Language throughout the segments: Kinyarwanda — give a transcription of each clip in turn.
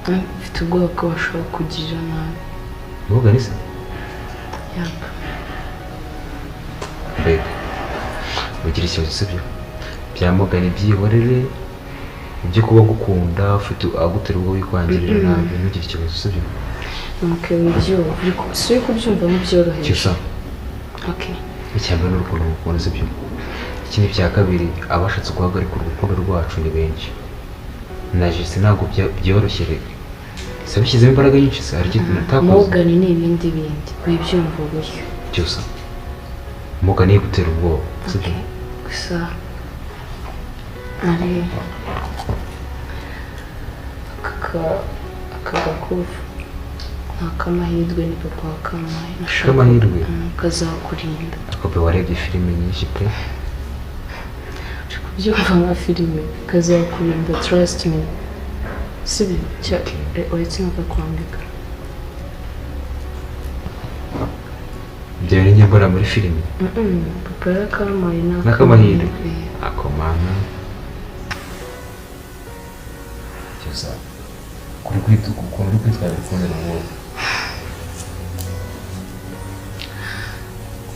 Mfite ubwoba ko bashobora kugirira nabi. Morgan se? Yap. Mbega ugira ikibazo, sibyo? Bya Morgan byihorere, ibyo kuba gukunda ufite agutera ubwo wikwangirira nabi, ntugire ikibazo, sibyo? Okay, wibyumva, si uri kubyumva nk'ibyoroheje. Cyusa. Okay. Icya mbere ni urukundo ngukunda, sibyo? Ikindi cya kabiri, abashatse guhagarika urukundo rwacu ni benshi. Na Jesse ntabwo byoroshye reka. Se abishyizemo imbaraga nyinshi se hari ikintu natakoze. Morgan ni ibindi bindi, wibyumva gutyo. Cyusa, Morgan yigutera ubwoba, sibyo? Okay. Gusa ari aka gakufu ni akamahirwe, ni papa wakampaye. Nashaka Akamahirwe? Kazakurinda. Ariko be warebye filime nyinshi pe. Uri kubyumva nka filime, kazakurinda, trust me. Sibyo? Uretse nkakakwambika. Ibyo bintu njya mbona muri filime. Papa yarakampaye ni N'akamahirwe. akamahirwe. Akomana. Cyusa, kuri ukuntu uri kwitwara bikundira ubwoba.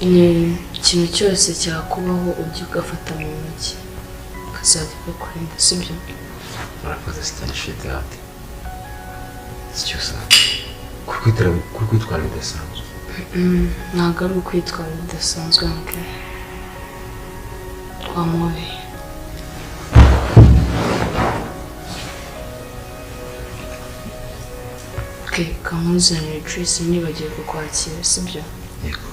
Ni ikintu cyose cyakubaho ujye ugafata mu ntoki, kazajya kakurinda, sibyo? Murakoze cyane shitati. Cyusa, kuri kwitwara bidasanzwe. Ntabwo ari ukwitwara bidasanzwe, nke wamubi. Okay, kamuzanire juice, nibagiwe kukwakira, sibyo? Yego.